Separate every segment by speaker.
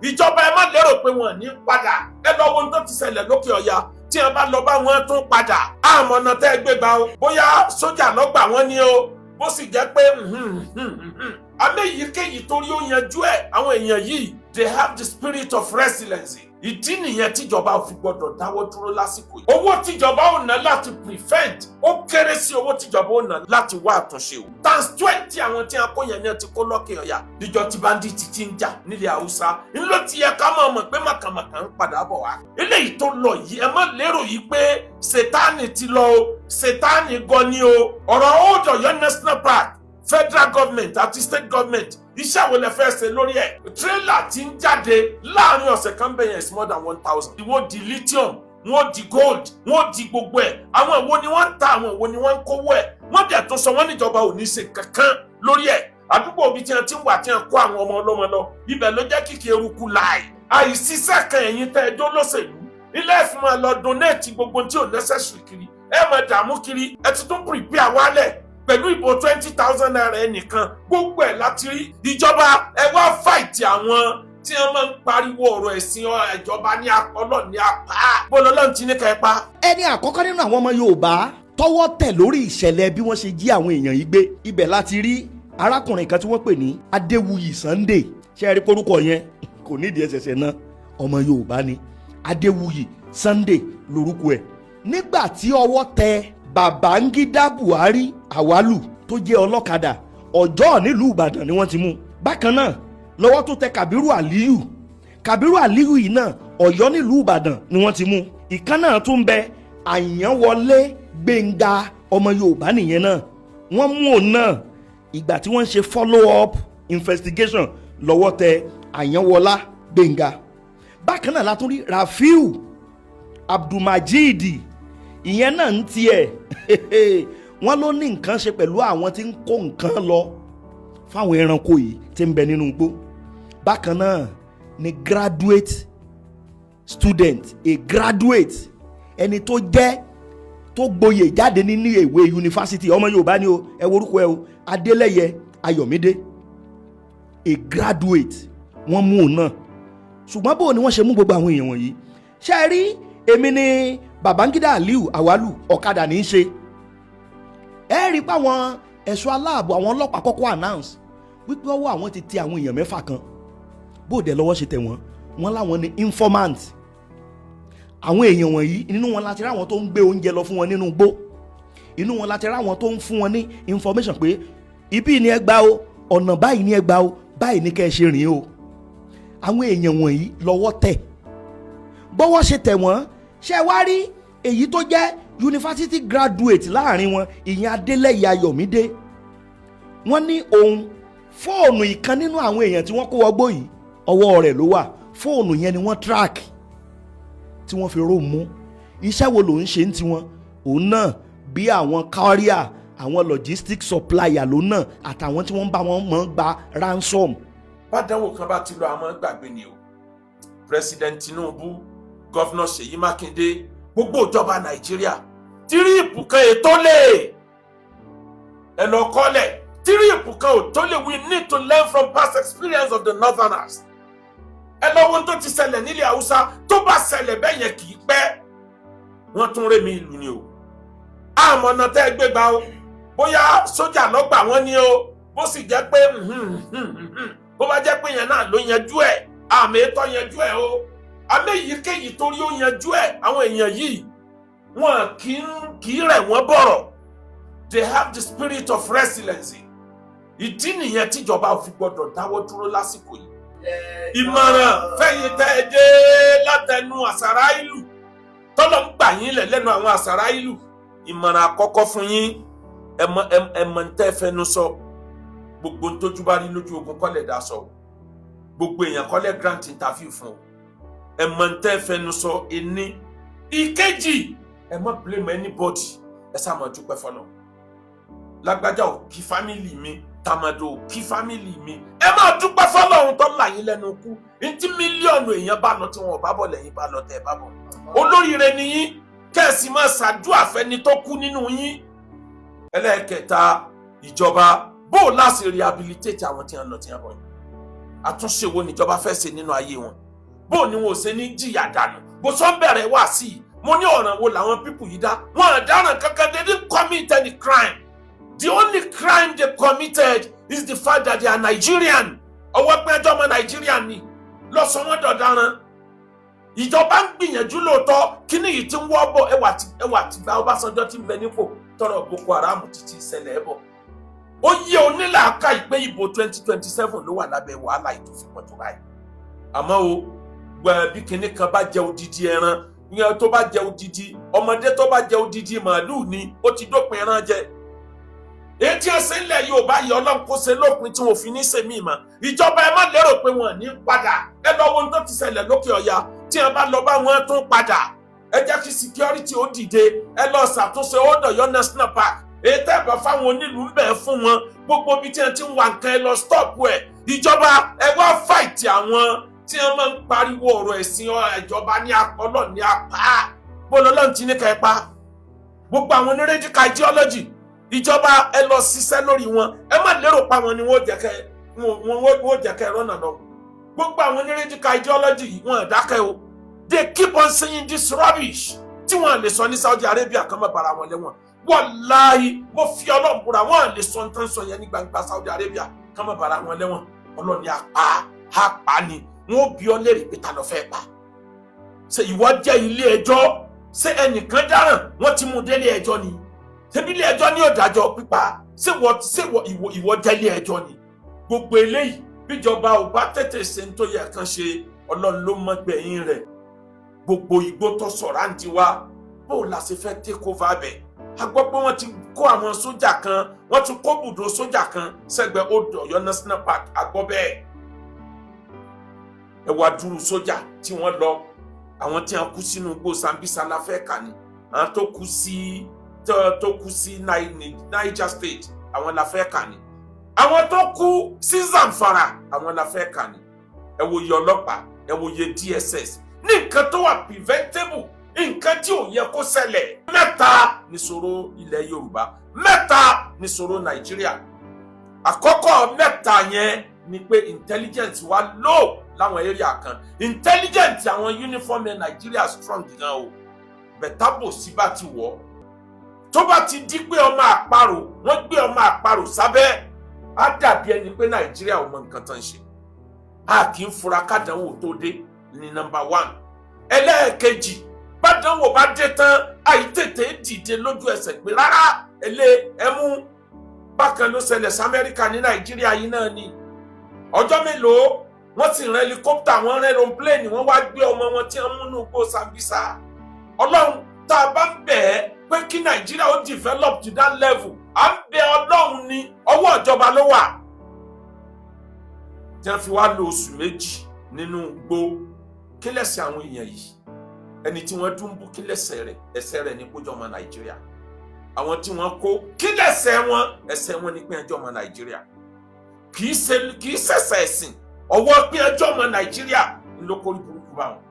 Speaker 1: Ìjọba, ẹ má lérò pé wọn ò ní padà. Ẹ lọ wo ohun tó ti ṣẹlẹ̀ lókè ọ̀yà. Tí wọn bá lọ bá wọn tún padà, àmọ̀nà tẹ́ ẹ gbé gbà o, bóyá sójà lọ́gbà wọn ni o, bó sì jẹ́ pé àmì èyíkéyìí torí ó yanjú ẹ̀. Àwọn èèyàn yìí, they have the spirit of resilience. Ìdí nìyẹn tíjọba ò fi gbọdọ̀ dáwọ́ dúró lásìkò yìí. Owó tíjọba ò ná láti prevent, ó kéré sí owó tíjọba ò ná láti wá àtúnṣe o. Times 20 àwọn tí a kó yẹn ní ẹ ti kó lọ́kè ọ̀yà níjọ tí bandit ti ń jà nílẹ̀ Haúsá ńlọ ti yẹ ká máa mọ̀ pé màkàmàkà ń padà bọ̀ wá. Eléyìí tó lọ yìí, ẹ má lérò yìí pé Sètáànì ti lọ o. Sètáànì gan ni o. Ọ̀rọ̀ Old Ọ̀yọ́ National Park, federal government àti state government, iṣẹ́ wo lẹ fẹ́ ṣe lórí ẹ̀? Tírélà tí ń jáde láàrin ọ̀sẹ̀ kan bẹ̀yẹn is more than 1,000. Wọ́n di lithium, wọ́n di gold, wọ́n di gbogbo ẹ̀. Àwọn ìwo ni wọ́n ń ta, àwọn ìwo ni wọ́n ń kówó ẹ̀? Wọ́n dẹ̀ tó sọ wọ́n níjọba ò ní ṣe kankan lórí ẹ̀. Àdúgbò ibi tí wọ́n ti ń wà, tí wọ́n kó àwọn ọmọ ọlọ́mọ lọ, ibẹ̀ ló jẹ́ kíkì eruku láì àìsíṣẹ́ kan. Ẹ̀yin tẹ́ ẹjọ́ lọ́sẹ̀lú ilé ẹ̀fún máa lọ donate gbogbo tí ò necessary kiri, ẹ máa dààmú kiri. Ẹ ti tún prepare wálẹ̀ pẹ̀lú ìbò ₦20,000 ẹnìkan. Gbogbo ẹ̀ láti rí. Ìjọba, ẹ wá fight àwọn tí wọ́n máa ń pariwo ọ̀rọ̀ ẹ̀sìn. Ìjọba ní apọlọ ní apá bọ́lọ́lọ́run ti ní ká ẹ pa.
Speaker 2: Ẹni àkọ́kọ́ nínú àwọn ọmọ Yorùbá tọ́wọ́ tẹ̀ lórí ìṣẹ̀lẹ̀ bí wọ́n ṣe jí àwọn èèyàn yìí gbé, ibẹ̀ láti rí arákùnrin kan tí wọ́n pè ní Adéwuyì Sunday. Ṣé ẹ rí korúkọ yẹn kò nídìí ẹsẹ̀sẹ̀ náà? Ọmọ Yorùbá ni, Adéwuyì Sunday lórúkọ ẹ̀. Nígbà tí ọwọ́ tẹ Babangida Buhari Awalu tó jẹ́ ọlọ́kadà, Ọjọ́ nílùú Ìbàdàn ni wọ́n ti mú. Bákan náà lọ́wọ́ tó tẹ Kabiru Aliyu. Kabiru Aliyu yìí náà, Ọ̀yọ́ nílùú Ìbàdàn ni wọ́n ti mú. Ìkan náà tún bẹ, Àyànwọlé Gbẹ̀ngà, ọmọ Yorùbá nìyẹn náà, wọ́n mú òun náà. Ìgbà tí wọ́n ń ṣe follow up investigation lọ́wọ́ tẹ Àyànwọlá Gbẹ̀ngà. Bákan náà la tún rí Rafiu Abdulmajid. Ìyẹn náà ń tiẹ̀, wọ́n ló ní nǹkan ṣe pẹ̀lú àwọn tí ń kó nǹkan lọ fáwọn ẹranko yìí tí ń bẹ nínú igbó. Bákan náà ni graduate student, a graduate, ẹni tó jẹ́ tó gboyè jáde nínú ìwé yunifásitì, ọmọ Yorùbá ni o. Ẹ worúkọ ẹ o, Adélẹ́yẹ Ayọ̀mídé, a graduate, wọ́n mú òun náà. Ṣùgbọ́n bó ni wọ́n ṣe mú gbogbo àwọn èèyàn wọ̀nyí? Ṣe é rí, èmi ni Babangida Aliyu Awalu, ọ̀kadà ní í ṣe. Ẹ rí i pé àwọn ẹ̀ṣọ́ aláàbò, àwọn ọlọ́pàá kọ́kọ́ announce wípé ọwọ́ àwọn ti tẹ àwọn èèyàn mẹ́fà kan. Bó dẹ̀ lọ́wọ́ ṣe tẹ̀ wọ́n, wọ́n láwọn ní informant. Àwọn èèyàn wọ̀nyí, inú wọn láti rí àwọn tó ń gbé oúnjẹ lọ fún wọn nínú igbó, inú wọn láti rí àwọn tó ń fún wọn ní information pé ibi ni ẹ gbà o, ọ̀nà báyìí ni ẹ gbà o, báyìí ni kẹ́ ẹ ṣe rìn o. Àwọn èèyàn wọ̀nyí lọ́wọ́ tẹ̀. Bọ́wọ́ ṣe tẹ̀ wọ́n, ṣé wá rí èyí tó jẹ́ university graduate láàrin wọn, ìyẹn Adélẹ́yẹ Ayọ̀mídé, wọ́n ní òun, fóònù ìkan nínú àwọn èèyàn tí wọ́n kó wọgbó yìí, ọwọ́ rẹ̀ ló wà. Fóònù yẹn ni wọ́n track tí wọ́n fi ró mú. Iṣẹ́ wo ló ń ṣe ń tiwọn? Òun náà bí àwọn carrier, àwọn logistic supplier ló náà, àtàwọn tí wọ́n bá wọn mọ̀ gba ransom.
Speaker 1: Bádánwò kan bá ti lọ, àmọ́ gbàgbé ni o. President Tinubu, Governor Ṣèyí Mákindé, gbogbo ìjọba Nàìjíríà, trip kan ètò lè ẹ lọ kọ́lẹ̀, trip kan ò tó lè. We need to learn from past experience of the northerners. Ẹ lọ wo ohun tó ti ṣẹlẹ̀ nílẹ̀ Haúsá. Tó bá ṣẹlẹ̀ bẹ́ẹ̀ yẹn, kì í pẹ́, wọ́n tún rémi ìlú ni o. Àmọ̀nà tẹ́ ẹ gbé gbà o, bóyá sójà lọ́gbà wọ́n ni o, bó sì jẹ́ pé bó bá jẹ́ pé yẹn náà ló yanjú ẹ̀, àmì ètò yanjú ẹ̀ o. Àmì èyíkéyìí torí ó yanjú ẹ̀. Àwọn èèyàn yìí, wọn kì í rẹ̀ wọ́n bọ̀rọ̀. They have the spirit of resilience. Ìdí nìyẹn tíjọba ò fi gbọdọ̀ dáwọ́ dúró lásìkò yìí. Ìmọ̀ràn fẹ̀yìn tẹ́ ẹ dé látẹnu àsàrà ìlú tọ́lọ̀ ń gbà yín lẹ̀ lẹ́nu àwọn àsàrà ìlú, ìmọ̀ràn àkọ́kọ́ fún yín, ẹ mọ̀ ń tẹ́ fẹnu sọ. Gbogbo ntójú bá rí lójú ogun kọ́lẹ̀ dá sọ, gbogbo èèyàn kọ́lẹ̀ grant interview fún o. Ẹ mọ̀ ń tẹ́ fẹnu sọ ẹni. Ìkejì, ẹ má blame anybody, ẹ sá máa dúpẹ́ fọlọ́. Lágbájá ò kí family mi, tàmàdò ò kí family mi, ẹ máa dúpẹ́ fọlọ́run tó là yín lẹ́nu kú. Ntí mílíọ̀nù èèyàn bá lọ tí wọn ò bá bọ̀ lẹ́yìn bá lọ tẹ́ ẹ bá bọ̀, olóríire ni yín, kẹ́ẹ̀sì máa ṣàdúrà fẹ́ni tó kú nínú yín. Ẹlẹ́ẹ̀kẹta, ìjọba, bó o láti rehabilitate àwọn tí wọ́n lọ tí wọ́n bọ̀ yìí. Àtúnṣe wo níjọba fẹ́ ṣe nínú ayé wọn? Bó ni wọn ò ṣe ní jìyà dànù? Bó sọ ń bẹ̀rẹ̀ wá sí i, mo ní ọ̀ràn wo làwọn people yìí dá? Wọn ò dáràn kankan. They didn't commit any crime. The only crime they committed is the fact that they are Nigerian. Ọwọ́ pé ẹjọ́ ọmọ Nigerian ni lọ́sọ̀ wọn dọ̀daràn. Ìjọba ń gbìyànjú lóòótọ́. Kíní yìí ti ń wọ́ bọ̀, ẹwà tí gba Ọbásanjọ́ ti ń bẹ nípò tọrọ Boko Haram títí ìṣẹ̀lẹ̀ ẹ̀ bọ̀. Ó yẹ onílàáká ìpè ìbò 2027 ló wà lábẹ́ wàhálà ìtòfipọ̀ tó báyìí. Àmọ́ o gbẹ, bí kinní kan bá jẹ odidi ẹran ìyẹn, tó bá jẹ odidi ọmọdé, tó bá jẹ odidi màálùú ni, ó ti dópin ẹran jẹ. Èyí tí ẹ ṣe ń lẹ̀ Yorùbá yìí, Ọlọ́run kó ṣe lópin tí wọn ò fi ní sèmí mọ́. Ìjọba, ẹ má lérò pé wọn ní padà. Ẹ lọ wo ohun tó ti ṣẹlẹ̀ lókè ọ̀yà. Tí ẹ bá lọ bá wọn tún padà. Ẹ jẹ́ kí security ó dìde. Ẹ lọ ṣàtúnṣe Old Ọ̀yọ́ National Park. Èyí tẹ́ ẹ bá fáwọn onílùú ń bẹ̀ fún wọn. Gbogbo ibi tí ẹ ti ń wa nǹkan, ẹ lọ stop ẹ. Ìjọba, ẹ wá fight àwọn tí wọ́n máa ń pariwo ọ̀rọ̀ ẹ̀sìn. Ìjọba ní ọlọ́ọ̀ ní apá bọ́lọ́lọ́ọ̀ ti ní ká ẹ pa gbogbo àwọn onírẹ́díkà ideology. Ìjọba, ẹ lọ ṣiṣẹ́ lórí wọn. Ẹ má lérò pa wọn ni wọ́n jẹ́ kẹ́ rọ́nà lọ. Gbogbo àwọn onírẹ́díkà ideology yìí, wọn ò dákẹ́ o. They keep on saying this rubbish tí wọ́n lè sọ ní Saudi Arabia kan má bara wọn lẹ́wọ̀n. Wàláhì, mo fi Ọlọ́run búra, wọ́n lè sọ nǹkan sọ yẹn ní gbangba Saudi Arabia kan má bara wọn lẹ́wọ̀n. Ọlọ́run ni apá apá ni wọ́n ó bí ọ léèrè pé ta ló fẹ́ pa. Ṣe ìwọ jẹ́ ilé ẹjọ́? Ṣé ẹnìkan dáràn, wọ́n ti mú délé ẹjọ́ ni? Ṣebí ilé ẹjọ́ ní òdàjọ́ pípa? Ṣé ìwọ jẹ́ ilé ẹjọ́ ni? Gbogbo eléyìí, bíjọba ò bá tètè ṣe ń tó yẹ kán ṣe, Ọlọ́run ló mọ̀ gbẹ̀yìn rẹ̀. Gbogbo igbó tó sọ̀rọ̀ àǹtí wa, bó la ṣe fẹ́ take over bẹ̀? A gbọ́ pé wọ́n ti kó àwọn sójà kan, wọ́n ti kó bùdó sójà kan sẹ́gbẹ̀ẹ́ Old Ọ̀yọ́ National Park. A gbọ́ bẹ́ẹ̀. Ẹ wá dúró sójà tí wọ́n lọ, àwọn tí wọ́n kú sínú igbó Sambisa la fẹ́ kà ní, àwọn tó kú sí Niger State, àwọn la fẹ́ kà ní, àwọn tó kú sí Zamfara, àwọn la fẹ́ kà ní. Ẹ wo iye ọlọ́pàá, ẹ wo iye DSS ní nǹkan tó wà preventable, nǹkan tí ò yẹ kó ṣẹlẹ̀. Mẹ́ta nìṣòro ilẹ̀ Yorùbá, mẹ́ta nìṣòro Nàìjíríà. Àkọ́kọ́ mẹ́ta yẹn ni pé intelligence wa low láwọn area kan. Intelligence àwọn uniform ẹ̀ Nàìjíríà strong gan o, better bò sí bá ti wọ̀. Tó bá ti di pé ọmọ àparò, wọ́n gbé ọmọ àparò sábẹ́, á dàbí ẹni pé Nàìjíríà ò mọ nǹkan tó ń ṣe. A kì í fura kádánwò tó dé ní number one. Ẹlẹ́ẹ̀kejì, bádánwò bá dé tán, àìtètè dìde lójú ẹsẹ̀ pé rárá, ẹlẹ́ ẹmú. Bákan ló ṣẹlẹ̀ sí Amẹ́ríkà ní Nàìjíríà yìí náà ni. Ọjọ́ mélòó, wọ́n sì rán helicopter, wọ́n rán aeroplane, wọ́n wá gbé ọmọ wọn tí wọ́n múnú igbó Sambisa. Ọlọ́run, tá a bá ń bẹ̀ ẹ́ pé kí Nàìjíríà ó develop to that level, à ń bẹ Ọlọ́run ní ọwọ́ ìjọba ló wà. Tí wọ́n fi wá lo oṣù 2 nínú igbó, kí lẹ́sẹ̀ àwọn èèyàn yìí? Ẹni tí wọ́n dún bú, kí lẹ́sẹ̀ rẹ̀? Ẹ̀ṣẹ̀ rẹ̀ ní kójọ́ ọmọ Nàìjíríà. Àwọn tí wọ́n kó, kí lẹ́sẹ̀ wọn? Ẹ̀ṣẹ̀ wọn ní pé ẹjọ́ ọmọ Nàìjíríà. Kì í ṣẹ̀ṣẹ̀ ẹ̀sìn. Ọwọ́ pé ẹjọ́ ọmọ Nàìjíríà ló kórí burúkú bá wọn.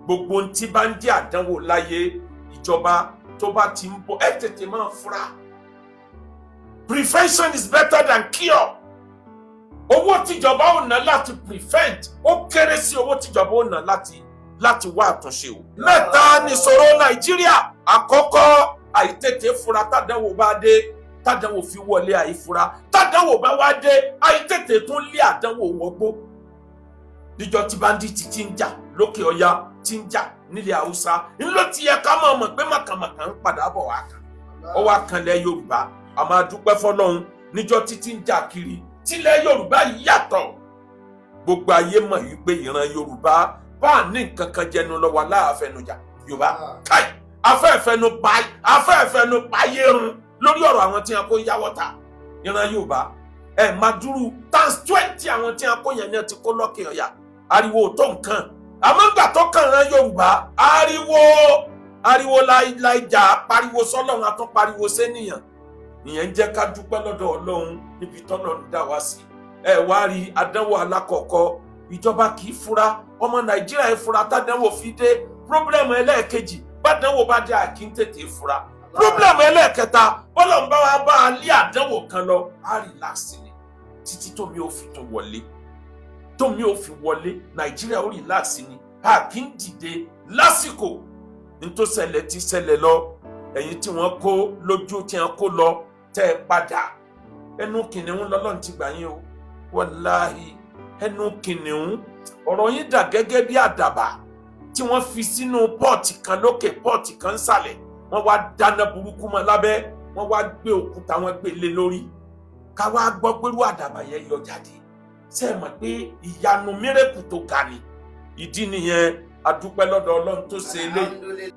Speaker 1: Gbogbo ohun tí bá ń jẹ́ àdánwò láyé, ìjọba, tó bá ti ń bọ̀, ẹ tètè máa fura. Prevention is better than cure. Owó tíjọba ò ná láti prevent, ó kéré sí owó tíjọba ò ná láti wá àtúnṣe o. Mẹ́ta nìṣòro Nàìjíríà. Àkọ́kọ́, àìtètè fura tádánwò bá dé, tádánwò fi wọlé, àìfura. Tádánwò bá wá dé, àìtètè tún lé àdánwò wọgbó. Níjọ́ tí bandit ti ń jà lókè ọya, tí ń jà nílẹ̀ Haúsá, ńlọ ti yẹ ká máa mọ̀ pé màkàmàkà ń padà bọ̀ wá kan. Ó wá kanlẹ̀ Yorùbá. A máa dúpẹ́ fọlọ́run. Níjọ́ títí ń jà kiri tílẹ̀ Yorùbá yìí yàtọ̀, gbogbo ayé mọ̀ wípé ìran Yorùbá bá ní nǹkan kan jẹnu lọ wà láàfẹnujà. Yorùbá káì afẹ́fẹ́nu payé run lórí ọ̀rọ̀ àwọn tí wọn kó yáwọ́ ta. Ìran Yorùbá ẹ̀ máa dúró times 20 àwọn tí wọn kó yẹn ní ti kó lọ́kè ọ̀yà. Ariwo tó nǹkan, àmọ́ ńgbà tó kàn rán Yorùbá, ariwo ariwo láìjà, pariwo sọ́lọ́run, a tún pariwo sẹ́nìyàn. Ìyẹn ń jẹ́ ká dúpẹ́ lọ́dọ̀ Ọlọ́run níbi tọ́lọ́run dá wa sí. Ẹ wá rí àdánwò alákọ̀ọ́kọ́, ìjọba kì í fura, ọmọ Nàìjíríà ẹ fura tádánwò fi dé. Problem ẹlẹ́ẹ̀kejì, bádánwò bá dé, àkí ń tètè fura. Problem ẹlẹ́ẹ̀kẹta, bọ́lọ̀ ń bá wa bá a lé àdánwò kan lọ, á relax ni. Títí tómi ò fi tún wọlé, tómi ò fi wọlé, Nàìjíríà ó relax ni. A kì í dìde lásìkò nítòsẹlẹ̀ ti ṣẹlẹ̀ lọ. Ẹ̀yin tí wọ́n kó lójú, tí wọ́n kó lọ, tẹ́ ẹ padà, ẹnu kìnìún lọ́lọ́run ti gbà yín o. Wàláhì, ẹnu kìnìún. Ọ̀rọ̀ yín dà gẹ́gẹ́ bí àdàbà tí wọ́n fi sínú pot kan lókè, pot kan nsàlẹ̀. Wọ́n wá dáná burúkú mọ́ lábẹ́, wọ́n wá gbé òkúta, wọ́n gbé lé lórí. Ká wá gbọ́ pẹ̀lú àdàbà yẹn yọ jáde, ṣé ẹ mọ̀ pé ìyanu, miracle tó ga ni? Ìdí nìyẹn, adúpẹ́ lọ́dọ̀ Ọlọ́run tó ṣe eléyìí.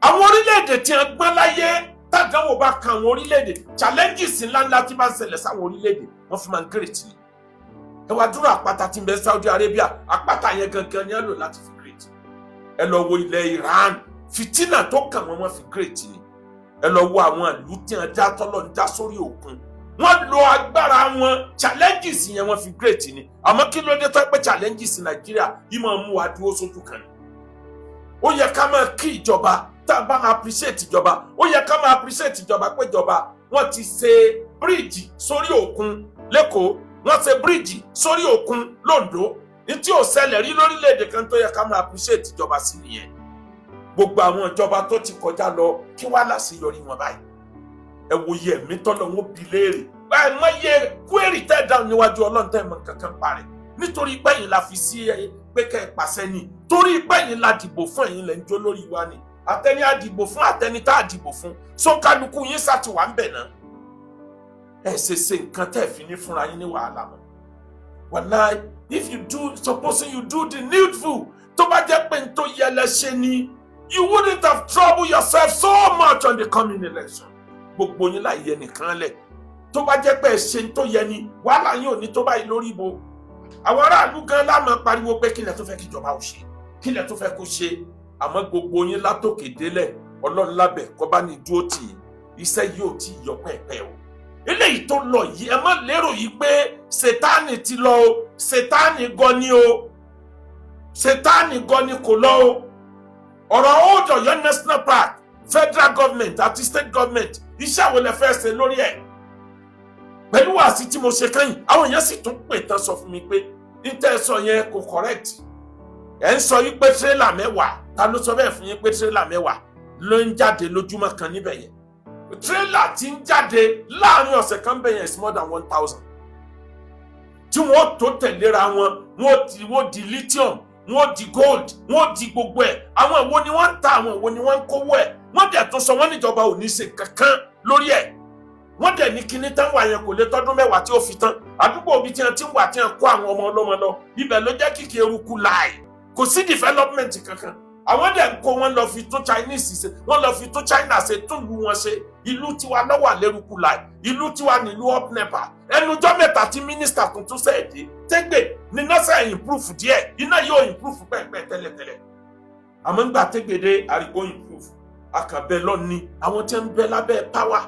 Speaker 1: Àwọn orílẹ̀-èdè tí wọ́n gbọ́n láyé, tàdánwò bá kan àwọn orílẹ̀-èdè, challenges ńláńlá tí bá ń ṣẹlẹ̀ sáwọn orílẹ̀-èdè, wọ́n fi máa ń great ni. Ẹ wá dúró, àpáta tí ń bẹ Saudi Arabia, àpáta yẹn gangan ni ẹ lò láti fi great. Ẹ lọ wo ilẹ̀ Iran, fìtínà tó kàn wọ́n, wọ́n fi great ni. Ẹ lọ wo àwọn ìlú tí wọ́n dá, tọ́lọ̀ ń dá sórí òkun, wọ́n lo agbára wọn, challenges yẹn, wọ́n fi great ni. Àmọ́ kí ló dé tó pé challenges Nàìjíríà yìí máa mú wa dúró sójú kan ni? Ó yẹ ká máa kí ìjọba tá a bá appreciate ìjọba. Ó yẹ ká máa appreciate ìjọba pé ìjọba wọ́n ti ṣe bíríìjì sórí òkun lẹ́kọ̀ọ́, wọ́n ṣe bíríìjì sórí òkun lóńdó, ní tí ò ṣẹlẹ̀ rí lórílẹ̀‐èdè kan. Tó yẹ ká máa appreciate ìjọba sí nìyẹn. Gbogbo àwọn ìjọba tó ti kọjá lọ, kí wàá láṣeyọrí wọn báyìí? Ẹ wo iye ẹ̀mí tọ́lọ̀ wọn bi léèrè ẹ, mọ iye query tẹ́ dáhùn níwájú Ọlọ́run, tẹ́ mọ kankan parẹ́, nítorí pẹ́yìn la fi sí ẹ pé kẹ́ ẹ pàṣẹ ni, torí pẹ́yìn la dìbò fún, ẹ̀yin lẹ́ ń jó lórí wa ni. Àtẹni àdìbò fún, àtẹni tá àdìbò fún, sókàlùkù yín sá ti wà ń bẹ̀ náà. Ẹ ṣe ṣe nǹkan tẹ́ ẹ fi ní fúnra yín ní wàhálà mọ́. Wàláì, if you do, supposing you do the needful, tó bá jẹ́ pé n tó yẹ lẹ ṣe ni, you wouldn't have troubled yourself so much on the coming election. Gbogbo yín láì yẹ nìkan lẹ̀, tó bá jẹ́ pé ẹ ṣe n tó yẹ ni, wàhálà yín ò ní tó báyìí lórí ibo. Àwọn aráàlú gan lámà pariwo pé kílẹ̀ tó fẹ́ kíjọba ò ṣe, kílẹ̀ tó fẹ́ kó ṣe. Àmọ́ gbogbo yín látòkè délẹ̀, Ọlọ́run lábẹ́ kọ́ bá ní dúró tì í. Iṣẹ́ yìí ò tí ì yọ pẹ́ẹ́pẹ́ o. Eléyìí tó lọ yìí, ẹ má lérò yìí pé Ṣètánì ti lọ o. Ṣètánì gan ni o, Ṣètánì gan ni kò lọ o. Ọ̀rọ̀ Old Ọ̀yọ́ National Park, federal government àti state government, iṣẹ́ wo lẹ fẹ́ ṣe lórí ẹ̀? Pẹ̀lú wàásì tí mo ṣe kẹ́yìn, àwọn èèyàn sì tún pè tán sọ fún mi pé níta ẹ sọ yẹn kò correct. Ẹ ń sọ yìí pé tírélà 10, ta ló sọ bẹ́ẹ̀ fún yín pé tírélà 10 ló ń jáde lójúmọ́ kan níbẹ̀ yẹn? Tírélà tí ń jáde láàrin ọ̀sẹ̀ kan bẹ̀ yẹn is more than 1,000, tí wọ́n tó tẹ̀léra wọn. Wọ́n ti wọ́n di lithium, wọ́n di gold, wọ́n di gbogbo ẹ̀. Àwọn ìwo ni wọ́n ń ta, àwọn ìwo ni wọ́n ń kówó ẹ̀? Wọ́n dẹ̀ tún sọ wọ́n níjọba ò ní ṣe kankan lórí ẹ̀. Wọ́n dẹ̀ ní kíní tán wà yẹn kò lè tọ́dún 10 tí ó fi tán. Àdúgbò ibi tí wọ́n ti ń wà, tí wọ́n kó àwọn ọmọ ọlọ́mọ lọ, ibẹ̀ ló jẹ́ kìkì eruku láì kò sí development kankan. Àwọn dẹ̀ ń kó wọn lọ fi tún Chinese ṣe, wọ́n lọ fi tún China ṣe, tún ìlú wọn ṣe. Ìlú tiwa lọ́wọ́ àlérúkú láì, ìlú tiwa nílùú up NEPA. Ẹnujọ́ mẹ́ta tí mínísítà tuntun ṣẹ̀ dé tẹ́gbẹ̀ ní nasa improve díẹ̀. Iná yóò improve pẹ́ẹ́pẹ́ tẹ́lẹ̀tẹ́lẹ̀, àmọ́ ńgbà tẹ́gbẹ̀dẹ́ àrígbó improve akànbẹ lọ́ni. Àwọn tí ń bẹ lábẹ́ power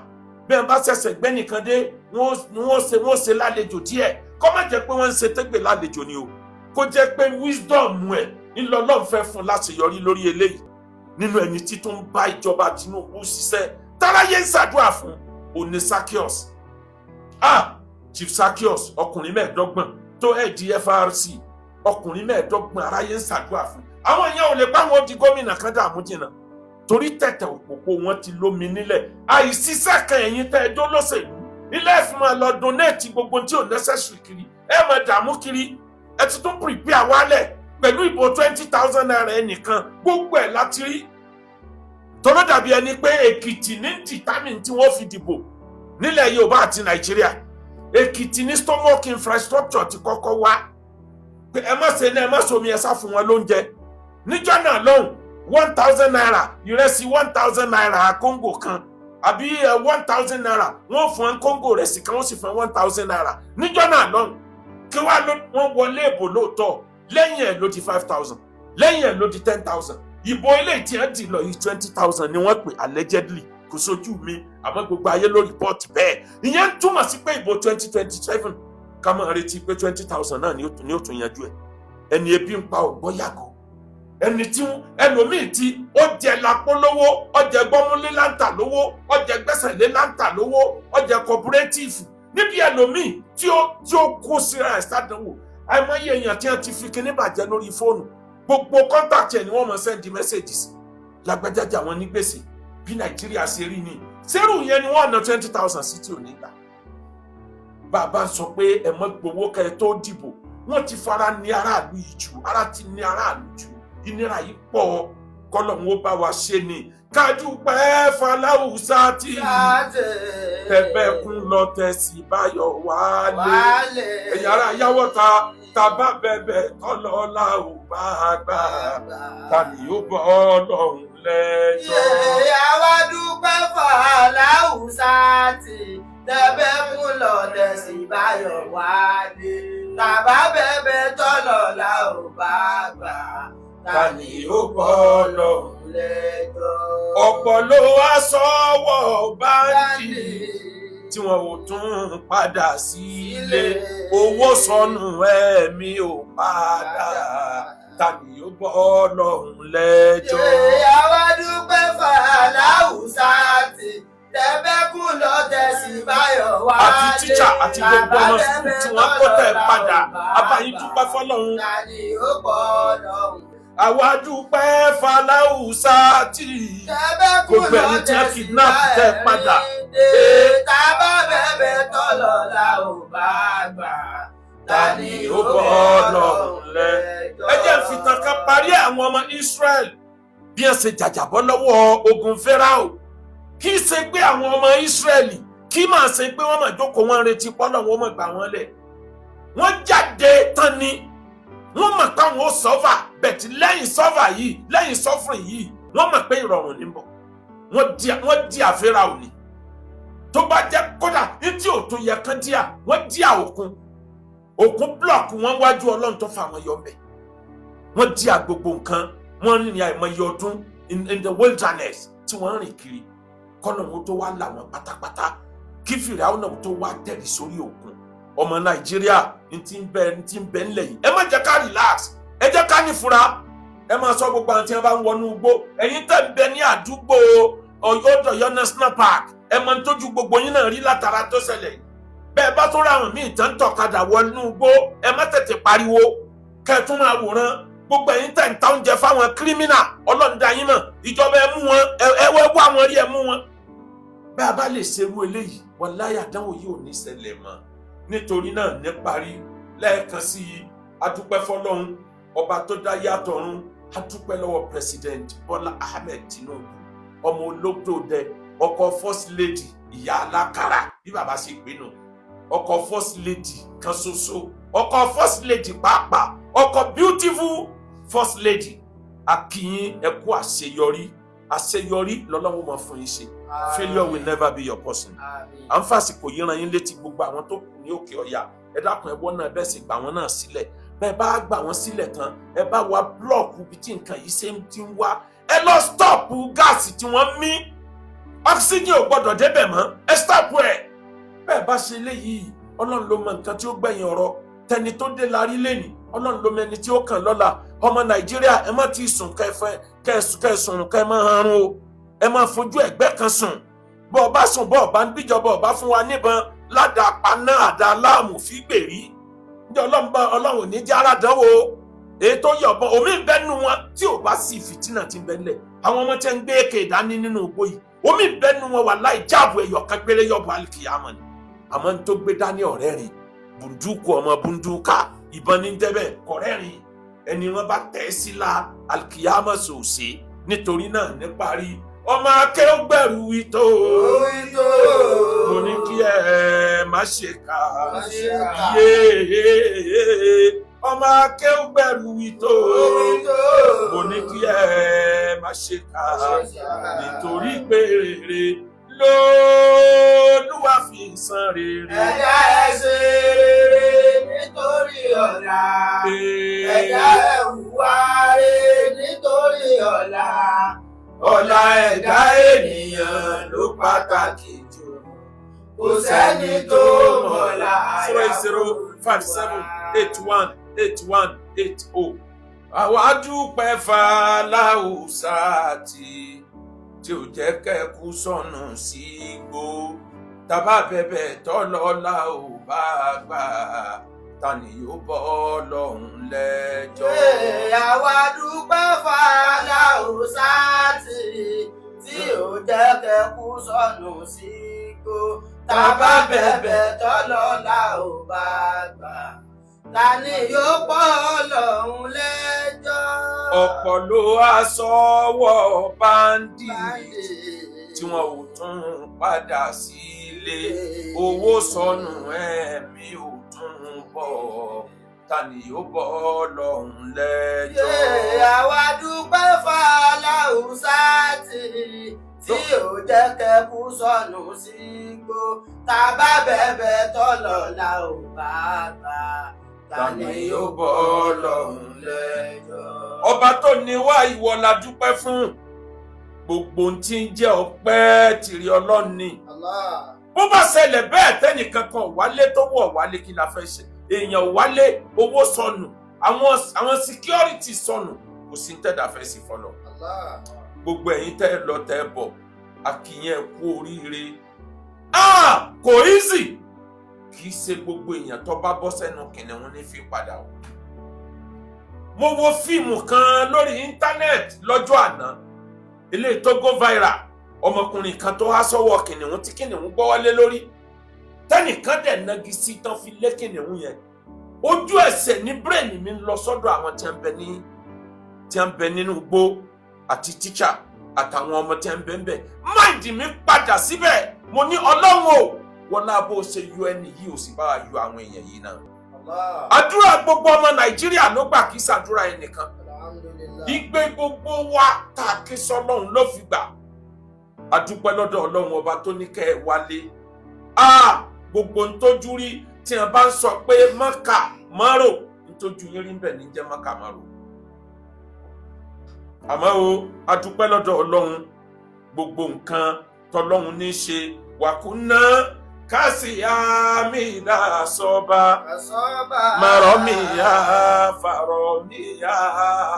Speaker 1: bẹ́ẹ̀ bá ṣẹ̀ṣẹ̀ gbẹ́ nìkan dé, wọ́n ṣe lálejò díẹ̀. Kó má jẹ́ pé wọ́n ń ṣe tẹ́gbẹ̀ lálejò ni o, kó jẹ́ pé wisdom ẹ̀ ńlọlọ́run fẹ́ fún láṣeyọrí lórí eléyìí. Nínú ẹni tí tó ń bá ìjọba Tinubu ṣiṣẹ́, táráyé ń ṣàdúrà fún òní, Zaccheaus, ah, Chief Zaccheaus, ọkùnrin 25 tó ẹ̀ di FRC, ọkùnrin 25, aráyé ń ṣàdúrà fún. Àwọn èèyàn ò lè bá wọn di gómìnà kan dààmú jìnnà, torí tẹ̀tẹ̀ òpópó wọn ti lómi nílẹ̀. Àìsíṣẹ́ kan, ẹ̀yin tẹ́ ẹjọ́ lọ́sẹ̀lú ilé ẹ̀fún máa lọ donate gbogbo tí ò necessary kiri, ẹ máa dààmú kiri. Ẹ ti tún prepare wálẹ̀ pẹ̀lú ìbò ₦20,000 ẹnìkan. Gbogbo ẹ̀ láti rí tọ́lọ́ dàbí ẹni pé Èkìtì ní determine tí wọ́n fi dìbò nílẹ̀ Yorùbá àti Nàìjíríà. Èkìtì ní stomach infrastructure ti kọ́kọ́ wá pé ẹ má ṣe ní, ẹ má somi, ẹ sá fún wọn lóúnjẹ. Níjọ́ náà lọ́hùn, ₦1,000 ìrẹsì, ₦1,000 kóńgò kan, àbí ₦1,000, wọ́n fún ẹ kóńgò rẹsì kan, wọ́n sì fún ₦1,000 níjọ́ náà lọ́hùn. Kí wàá ló wọ́n wọlé ìbò lóòótọ́, lẹ́yìn ẹ̀ ló di 5,000, lẹ́yìn ẹ̀ ló di 10,000. Ìbò ilé tí ẹ dì lọ yìí, 20,000 ni wọ́n pè allegedly. Kò sójú mi, àmọ́ gbogbo ayé ló report bẹ́ẹ̀. Ìyẹn ń túmọ̀ sí pé ìbò 2027, ká máa retí pé 20,000 náà ni ó tún yanjú ẹ̀. Ẹni ebi ń pa ọ̀gbọ́ yàgò. Ẹni tí ẹlòmíì tí ó jẹ lápò lówó, ó jẹ gbọ́múlé láǹtà lówó, ó jẹ gbẹ́sẹ̀lé láǹtà lówó, ó jẹ cooperative. Níbi ẹlòmíì tí ó kó síra ẹ̀ sádánwò, àìmọye èèyàn tí wọ́n ti fi kíní bàjẹ́ lórí fóònù, gbogbo contact ẹ̀ ni wọ́n mọ̀ send message sí, lágbájájà wọn ní gbèsè. Bí Nàìjíríà ṣe rí ni sẹ́rù yẹn ni wọ́n ná 20,000 sí tí ò ní gbà. Bàbá sọ pé ẹ mọ́ gbowó kẹ́ ẹ tó dìbò. Wọ́n ti fara ní aráàlú yìí jù, ara ti ní aráàlú jù, ìnira yìí pọ̀. Kọ́lọ́hún ó bá wa ṣe ni. Kájú pẹ́ faláwùsá tí tẹ̀bẹ̀kún lọ tẹ̀sí báyọ̀ wálé. Ẹ̀yin ará yáwọ́ta, tàbá bẹ̀bẹ̀ tọ́lọ́lá ò bá gbà, ta ni yóò bọ́ Ọlọ́run lẹ́jọ́?
Speaker 3: Àwa dúpẹ́ fàlàhùsá tí tẹ̀bẹ̀kún lọ tẹ̀sí báyọ̀ wálé. Tàbá bẹ̀bẹ̀ tọ́lọ́lá ò bá gbà,
Speaker 1: ta ni yóò bọ́ Ọlọ́run
Speaker 3: lẹ́jọ́?
Speaker 1: Ọ̀pọ̀ ló wá sọ́wọ́ bandit tí wọn ò tún padà sílé. Owó sọnù, ẹ̀mí ò padà. Ta ni yóò bọ́ Ọlọ́run lẹ́jọ́?
Speaker 3: Àwa dúpẹ́ fàlàhùsá tí tẹ̀bẹ̀kún lọ tẹ̀sí báyọ̀ wálé.
Speaker 1: Àti tíṣà àti gbogbo ọmọ school tí wọ́n kó tẹ̀ padà, abayín dúpẹ́ fọlọ́run.
Speaker 3: Ta ni ó bọ́ Ọlọ́run?
Speaker 1: Àwa dúpẹ́ faláwùsá tí
Speaker 3: Tẹ̀bẹ̀kún
Speaker 1: gbogbo
Speaker 3: lọ
Speaker 1: ẹni tí wọ́n
Speaker 3: tẹ̀sí
Speaker 1: kidnap tẹ̀ padà.
Speaker 3: Tàbá bẹ̀bẹ̀ tọ́lọ́lá ò bá gbà,
Speaker 1: Ta ni ó bọ́ Ọlọ́run lẹ́jọ́? Ẹ jẹ́ n fìtàn kan parí. Àwọn ọmọ Israel, bí wọ́n ṣe jàjàbọ́ lọ́wọ́ ogun Fáráò, kì í ṣe pé àwọn ọmọ Israẹli kì í máa ṣe pé wọ́n máa jókòó, wọn retí pọ́lọ́ wọn máa gbà wọ́n lẹ̀. Wọ́n jáde tán ni wọ́n mọ̀ pé àwọn ó suffer, but lẹ́yìn suffer yìí, lẹ́yìn suffering yìí, wọ́n mọ̀ pé ìrọ̀rùn ní bọ̀. Wọ́n di àfẹ́ra òní tó bá jẹ́ kódà ní tí ò tó yẹ kán díà, wọ́n díà òkun, òkun block wọn wájú. Ọlọ́run tó fà wọ́n yọ mẹ́, wọ́n díà gbogbo nǹkan. Wọ́n rìnrìn àìmọye ọdún in the wilderness tí wọ́n rìn kiri, kọ́nà wọn tó wá là wọ́n pátápátá, kí Fìràwọ̀n náà tó wá tẹ̀lé sórí òkun. Ọmọ Nàìjíríà, n ti ń bẹ n ti ń bẹ ńlẹ̀ yìí, ẹ má jẹ́ ká relax, ẹ jẹ́ ká nífura. Ẹ máa sọ gbogbo àwọn tí wọ́n bá ń wọnú igbó. Ẹ̀yin tẹ̀ ń bẹ ní àdúgbò Ọ̀yọ́ National Park, ẹ máa ń tójú gbogbo yín náà rí látara tó ṣẹlẹ̀ yìí. Bẹ́ẹ̀ bá tó ráwọn míì tán tọ̀kadà wọnú igbó, ẹ má tètè pariwo, kẹ́ ẹ tún máa wòran. Gbogbo ẹ̀yin tẹ̀ ń ta oúnjẹ fáwọn criminal, Ọlọ́run dá yín mọ̀. Ìjọba, ẹ mú wọn, ẹ wá wọn rí, ẹ mú wọn. Bẹ́ẹ̀ bá lè ṣerú eléyìí, wàláyà, àdánwò yìí ò ní ṣẹlẹ̀ mọ́. Nítorí náà, níparí, lẹ́ẹ̀kan sí i, adúpẹ́ fọlọ́run ọba tó dá yàtọ̀ ọ̀run. Adúpẹ́ lọ́wọ́ President Bọ́lá Ahmed Tinubu, ọmọ olódòdẹ, ọkọ First Lady, ìyá alákàrà bí bàbá ṣe pè nù, ọkọ First Lady kan ṣoṣo, ọkọ First Lady pàápàá, ọkọ beautiful First Lady. Akínyìn, ẹ kú àṣeyọrí. Àṣeyọrí lọ́lọ́run máa fún yín ṣe. Failure will never be your portion. À ń fàsìkò yìí rán yín létí gbogbo àwọn tó kù ní òkè ọ̀yà. Ẹ dákun, ẹ wọ́n náà bẹ́ẹ̀ sì gbà wọ́n náà sílẹ̀. Bẹ́ẹ̀ bá gbà wọ́n sílẹ̀ tán, ẹ bá wa block ibi tí nǹkan yìí ṣe ń ti ń wá. Ẹ lọ stop gas tí wọ́n mí, oxygen ò gbọ́dọ̀ débẹ̀ mọ́, ẹ stop ẹ̀. Bẹ́ẹ̀ bá ṣe léyìí, Ọlọ́run ló mọ nǹkan tí ó gbẹ̀yìn ọ̀rọ̀. Tẹni tó dé larí lẹ́nìí, Ọlọ́run ló mẹni tí ó kàn lọ́la. Ọmọ Nàìjíríà, ẹ má ti sùn kẹfẹ kẹsùn kẹ má hanrun o. Ẹ má fojú ẹ̀gbẹ́ kan sùn. Bọ́ ọ bá sùn, bọ́ ọ bá ń bíjọba ọba fún wa níbọn ládàá paná, àdá láàmú fi gbèrí ní Ọlọ́run bá. Ọlọ́run ò ní jẹ́ aládánwò èyí tó yọ̀bọ̀n omi ń bẹ́ nu wọn tí ò bá sí fìtínà tí ń bẹ́ nílẹ̀. Àwọn ọmọ tí ń gbé èké dání nínú igbó yìí, omi ń bẹ́ nu wọn wà láì jáàbù ẹ̀yọ̀ kan péré yọ̀bọ̀ alikiyama ni. Àmọ́ ń tó gbé dání ọ̀rẹ́ rìn bùndúkù, ọmọ bùndúkà, ìbọn ní jẹ́bẹ̀ kọ̀rẹ́ rìn ẹni wọn bá tẹ̀ sí la alikiyama sòsè. Nítorí náà, níparí, ọmọ akéwògbẹ̀rù ìtò, mo ní kí ẹ má ṣe kà yé. Ọmọ akéwògbẹ̀rù ìtò, mo ní kí ẹ má ṣe kà, nítorí pé rere lÓlúwa fi san rere.
Speaker 3: Ẹ̀dá, ẹ ṣe rere nítorí ọ̀la. Ẹ̀dá, ẹ hùwà rere nítorí ọ̀la.
Speaker 1: Ọ̀la ẹ̀dá ènìyàn ló pàtàkì jù.
Speaker 3: Kò sẹ́ni tó mọ̀la.
Speaker 1: 08057818180. Àwa dúpẹ́ fàlàùsà tí ò jẹ́ kẹ́kú sọnù sí igbó. Tàbá bẹ̀bẹ̀ tọ́lọ́lá ò bá gbà, ta ni yóò bọ́ Ọlọ́run lẹ́jọ́?
Speaker 3: Àwa dúpẹ́ fàlàó sáàtì tí ò jẹ́ kẹ́kú sọnù sígbó. Tàbá bẹ̀bẹ̀ tọ́lọ́lá ò bá gbà, ta ni yóò pọ̀ Ọlọ́run lẹ́jọ́?
Speaker 1: Ọ̀pọ̀ ló wá sọ́wọ́ bandit tí wọn ò tún padà sílé. Owó sọnù, ẹ̀mí ò tún bọ̀, ta ni yóò bọ́ Ọlọ́run lẹ́jọ́?
Speaker 3: Àwa dúpẹ́ fàlàó sáàtì tí ò jẹ́ kẹ́kú sọnù sígbó. Tàbá bẹ̀bẹ̀ tọ́lọ́lá ò bá gbà,
Speaker 1: ta ni yóò bọ́ Ọlọ́run lẹ́jọ́? Ọba tó ní wá, ìwọ la dúpẹ́ fún. Gbogbo ohun tí ń jẹ́ ọpẹ́ tìrì Ọlọ́run ni.
Speaker 3: Allah.
Speaker 1: Bó bá ṣẹlẹ̀ bẹ́ẹ̀, tẹ́nìkan kan wálé tó wọ̀ wálé, kí la fẹ́ ṣe? Èèyàn wálé, owó sọnù, àwọn security sọnù, kò sí tẹ́dà fẹ́ sí fọlọ́.
Speaker 3: Allah.
Speaker 1: Gbogbo ẹ̀yin tẹ́ ẹ lọ tẹ́ ẹ bọ̀, àkìyẹn kú oríire. Ah, kò easy. Kì í ṣe gbogbo èèyàn tó bá bọ́ sẹ́nu kìnìún ní fi padà o. Mo wo fíìmù kan lórí íńtánẹ́ẹ̀tì lọ́jọ́ àná, eléyìí tó go viral, ọmọkùnrin kan tó há sọ́wọ́ kìnìún tí kìnìún gbọ́wọ́lé lórí, tẹ́nìkan dẹ̀ nagi sí tán fi lé kìnìún yẹn. Ojú ẹsẹ̀ ní brain mi ń lọ sọ́dọ̀ àwọn tí ń bẹ nínú igbó àti tíṣà àtàwọn ọmọ tí ń bẹ ń bẹ. Mind mi padà síbẹ̀. Mo ní, Ọlọ́run o, wọlá bó ṣe yọ ẹni yìí, ò sì bá wa yọ àwọn èèyàn yìí náà.
Speaker 3: Allah.
Speaker 1: Àdúrà gbogbo ọmọ Nàìjíríà ló gbà, kí ṣàdúrà ẹnìkan.
Speaker 3: Alhamdulillah.
Speaker 1: Igbe gbogbo wa tá a ké sọ́lọ́run ló fi gbà. A dúpẹ́ lọ́dọ̀ Ọlọ́run ọba tó ní kẹ́ ẹ wálé. A gbogbo ntójú rí tí wọn bá ń sọ pé mọ́kà mọ́rò, ntójú yín rí ń bẹ̀ ní jẹ́ mọ́kà mọ́rò. Àmọ́ o, a dúpẹ́ lọ́dọ̀ Ọlọ́run. Gbogbo nǹkan tọlọ́run ní í ṣe wàkúná kásì àmì ìdásọ́ba.
Speaker 3: Asọ́ba.
Speaker 1: Màrọ́mìyá fàrọ̀mìyá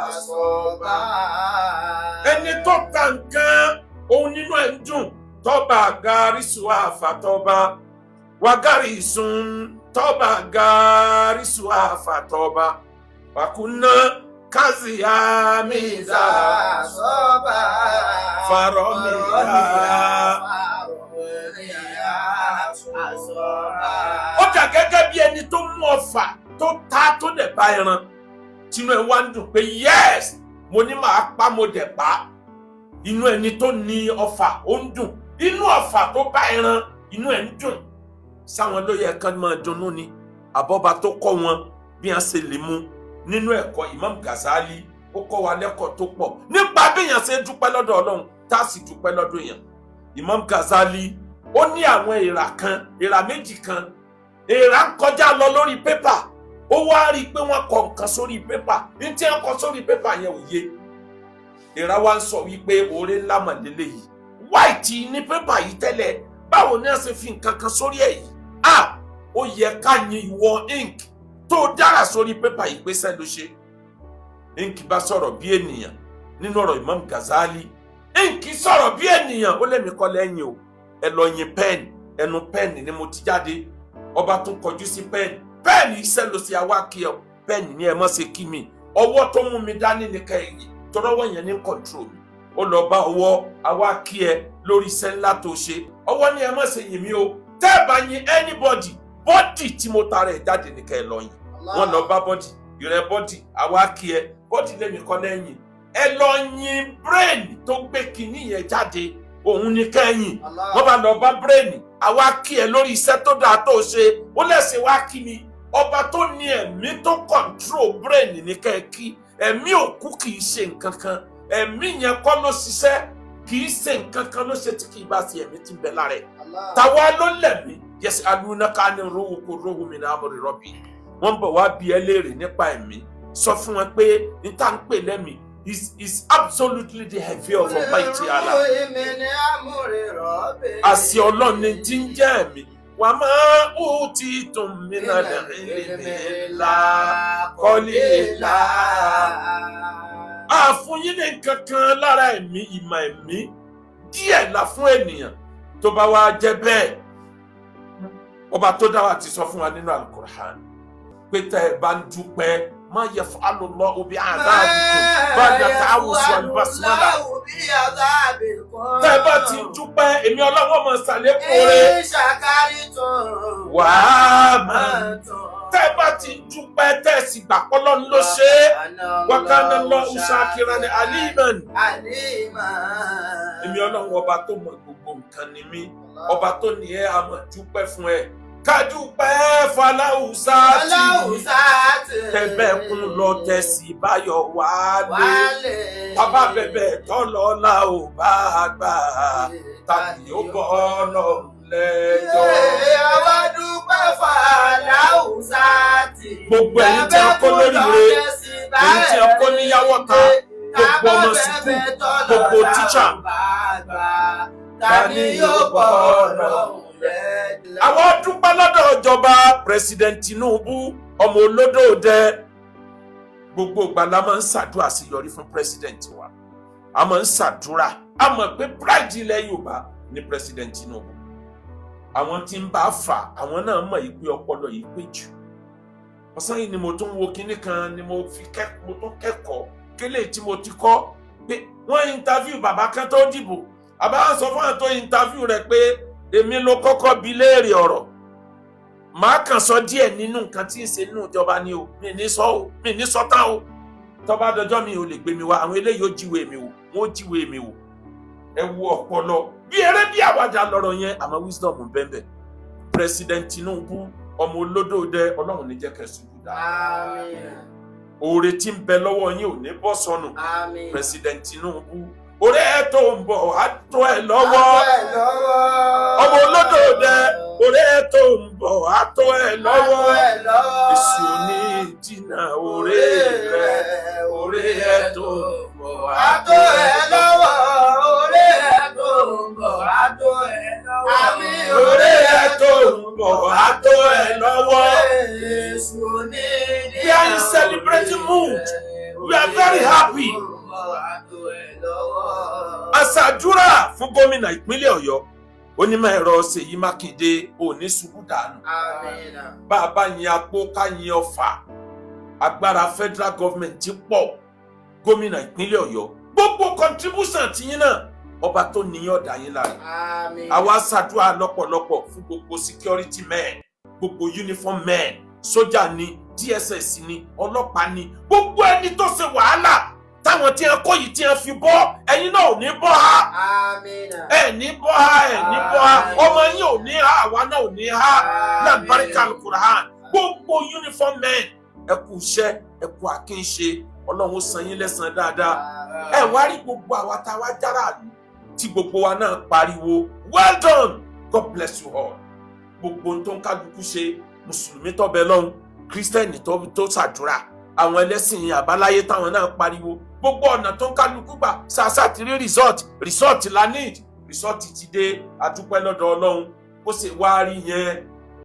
Speaker 3: Asọ́ba.
Speaker 1: Ẹni tó ta nǹkan òun nínú ẹ̀ ń dùn. Tọ́ba gàrísù àfàtọ́ba wàgàrísùn, tọ́ba gàrísù àfàtọ́ba wàkúná kásì àmì ìdá
Speaker 3: Asọ́ba.
Speaker 1: Fàrọ̀mìyá.
Speaker 3: Fàrọ̀mìyá. Asọ́ba.
Speaker 1: Ó dà gẹ́gẹ́ bí ẹni tó mú ọfà tó ta tó dẹ̀ bá ẹran, tinú ẹ wá ń dùn pé, "Yes, mo ní màá pa, mo dẹ̀ pa." Inú ẹni tó ní ọfà ó ń dùn, inú ọfà tó bá ẹran, inú ẹ ń dùn. Sáwọn ló yẹ kán máa dunnú ni, àbọ̀bà tó kọ́ wọn bí wọ́n ṣe lè mú nínú ẹ̀kọ́? Imam Ghazali ó kọ́ wa lẹ́kọ̀ọ́ tó pọ̀ nípa bí èèyàn ṣe dúpẹ́ lọ́dọ̀ Ọlọ́run, tá a sì dúpẹ́ lọ́dọ̀ èèyàn. Imam Ghazali ó ní àwọn èèrà kan, èèrà méjì kan. Èèrà ń kọjá lọ lórí pépà, ó wá rí i pé wọ́n kọ nǹkan sórí pépà. Ní tí wọ́n kọ sórí pépà yẹn ò yé èèrà. Wa ń sọ wípé oore ńlá mà lélẹ́yìí, white ní pépà yìí tẹ́lẹ̀, báwo ni wọ́n ṣe fi nǹkan kan sórí ẹ̀ yìí? Ah, ó yẹ ká yin ìwọ ink tó dára sórí pépà yìí pé sẹ́ ló ṣe. Ink bá sọ̀rọ̀ bí ènìyàn. Nínú ọ̀rọ̀ Imam Ghazali, ink sọ̀rọ̀ bí ènìyàn, ó lẹ́mìí kọ́ lẹ́yìn o, ẹ lọ yin pen, ẹnu pen ni mo ti jáde. Ọba tún kọjú sí pen. Pen, iṣẹ́ ló ṣe, àwa kí ọ. Pen ní, ẹ mọ́ ṣe kí mi, ọwọ́ tó mú mi dání ní kẹ́yìn tọ́rọ́wọ́ yẹn ní control mi. Ó lọ bá ọwọ́, àwa kí ẹ lórí iṣẹ́ ńlá tó ṣe. Ọwọ́ ní, ẹ mọ́ ṣe yìn mí o, tẹ́ ẹ bá yin anybody, body tí mo tara ẹ̀ jáde ní kẹ́ ẹ lọ yìn. Wọ́n lọ bá body. Ìrẹ́ body, àwa kí ẹ. Body lẹ́mi kọ́ lẹ́yìn, ẹ lọ yin brain tó gbé kinní yẹn jáde, òun ní kẹ́yìn. Wọ́n bá lọ bá brain, àwa kí ẹ lórí iṣẹ́ tó dáa tó ṣe. Ó lẹ́sìn wá kí mi, ọba tó ní ẹ̀mí tó control brain ní kẹ́ ẹ kí. Ẹ̀mí òkú kì í ṣe nǹkan kan, ẹ̀mí yẹn kọ́ ló ṣiṣẹ́, kì í ṣe nǹkan kan ló ṣe tí kì í bá ṣe ẹ̀mí tí ń bẹ lára ẹ̀. Tàwa ló lẹ̀mí? Yẹsẹ̀ alunaka ni ruhu kò ruhu mi náà amri rabbi. Wọ́n bọ̀ wá bí ẹ léèrè nípa ẹ̀mí, sọ fún wọn pé n tá ń pè lẹ́mí is absolutely the heavy of Almighty Allah. Àṣẹ Ọlọ́run ni tí ń jẹ́ ẹ̀mí. Wà máa ó ti tún mí náà lẹ́rìí ńlá kọ́lé ńlá. Àfún yín ní nǹkan kan lára ẹ̀mí, ìmọ̀ ẹ̀mí díẹ̀ la fún ènìyàn. Tó bá wá jẹ́ bẹ́ẹ̀ Ọba tó dá wa ti sọ fún wa nínú Alukur'an pé tẹ́ ẹ bá ń dúpẹ́, ما يفعل الله بعذابكم بعد التعوذ والبسملة. Tẹ́ ẹ bá ti ń dúpẹ́, èmi Ọlọ́wọ́ mọ̀ ṣàlékún rẹ̀. Wàá máa tẹ́ ẹ bá ti ń dúpẹ́, tẹ́ ẹ sì gbà pọ́lọ́ ló ṣe é. وكان الله شاكرا عليما. Èmi Ọlọ́run, ọba tó mọ gbogbo nǹkan ni mí. Ọba tó ní ẹ àmọ̀ dúpẹ́ fún ẹ, ká dúpẹ́ fọláhùsá tì tẹ́bẹ̀kún lọ tẹ̀sí báyọ̀ wálé. Bàbá bẹ̀bẹ̀ tọ́lọ́lá ò bá gbà, tàbí ó bọ́ Ọlọ́run lẹ́jọ́.
Speaker 3: Àwa dúpẹ́ fàlàúsá tì.
Speaker 1: Gbogbo ẹ̀yin tí a kó lóríire, ẹ̀yin tí a kó níyàwó ta, gbogbo ọmọ sùkúù, gbogbo tíṣà.
Speaker 3: Tani yóò bọ̀ Ọlọ́run lẹ́jọ́?
Speaker 1: Àwọn dúpẹ́ lọ́dọ̀ ìjọba President Tinubu, ọmọ olódòdẹ. Gbogbo ìgbà la máa ń ṣàdúrà sí yọrí fún president wa. A máa ń ṣàdúrà, a mọ̀ pé pride ilẹ̀ Yorùbá ní President Tinubu. Àwọn tí ń bá fà, àwọn náà mọ̀ yìí pé ọpọlọ yìí pé jù. Ọ̀sán yìí ni mo tún wo kinní kan ni mo fi kẹ́kọ̀ọ́, mo tún kẹ́kọ̀ọ́ kélé tí mo ti kọ́ pé wọ́n interview bàbá kan tó dìbò. Bàbá wọn sọ fún àwọn tó interview rẹ̀ pé èmi ló kọ́kọ́ bi léèrè ọ̀rọ̀, màá kàn sọ díẹ̀ nínú nǹkan tí ń ṣe nínú ìjọba ni o, mi ní sọ o, mi ní sọ tán o. Tó bá dọjọ́ mi ò lè gbé mi wá, àwọn eléyìí ó jíwèé mi wò, wọ́n ó jíwèé mi wò. Ẹ wo ọpọlọ, bí eré bí àwàdà lọ́rọ̀ yẹn, àmọ́ wisdom ń bẹ́ẹ̀ bẹ́ẹ̀. President Tinubu, ọmọ olódòdẹ, Ọlọ́run ní jẹ́ kẹ́ ṣubú dáa.
Speaker 3: Àmín.
Speaker 1: Oore tí ń bẹ lọ́wọ́ yín ò ní bọ́ sọnù.
Speaker 3: Àmín.
Speaker 1: President Tinubu, oore ẹ tó ń bọ̀ á tó ẹ lọ́wọ́. Ọmọ olódòdẹ, oore ẹ tó ń bọ̀ á tó ẹ lọ́wọ́. Èṣù ní jìnnà oore rẹ, oore ẹ tó ń bọ̀ á
Speaker 3: Á tó ẹ lọ́wọ́, oore ẹ tó ń bọ̀, á tó ẹ lọ́wọ́. Àmín.
Speaker 1: Oore ẹ tó ń bọ̀ á tó ẹ lọ́wọ́.
Speaker 3: Èṣù ní
Speaker 1: We are in celebrating mood. We are very happy. A ṣàdúrà fún gómìnà ìpínlẹ̀ Ọ̀yọ́, onímọ̀ ẹ̀rọ Ṣèyí Mákindé, òní ṣubú dànù.
Speaker 3: Àmín.
Speaker 1: Bá a bá yin apó, ká yin ọfà, agbára federal government ti pọ̀. Gómìnà ìpínlẹ̀ Ọ̀yọ́, gbogbo contribution tiyín náà, ọba tó níyàn ọ̀dà yín lára.
Speaker 3: Àmín.
Speaker 1: Àwa ṣàdúrà lọ́pọ̀lọpọ̀ fún gbogbo security men, gbogbo uniform men, sójà ni, DSS ni, ọlọ́pàá ni, gbogbo ẹni tó ṣe wàhálà táwọn tí wọn kó yìí tí wọn fi bọ́. Ẹ̀yin náà ò ní bọ́ ha.
Speaker 3: Àmín.
Speaker 1: Ẹ ní bọ́ ha, ẹ ní bọ́ ha, ọmọ yín ò ní ha, àwa náà ò ní ha lábàríkà Alukur'an. Gbogbo uniform men, ẹ kú iṣẹ́, ẹ kú àkínṣe, Ọlọ́run ó san yín lẹ́san dáadáa. Ẹ wá rí gbogbo àwa tá a wá jára àlù tí gbogbo wa náà pariwo, "Well done, God bless you all." Gbogbo ohun tó ń kálukú ṣe, mùsùlùmí tó bẹ lọ́hùn, kírísítẹ́nì tó ṣàdúrà, àwọn ẹlẹ́sìn àbáláyé táwọn náà pariwo, gbogbo ọ̀nà tó ń kálukú gbà ṣàṣà ti rí result. Result la need, result ti dé, adúpẹ́ lọ́dọ̀ Ọlọ́run. Bó ṣe wá rí yẹn.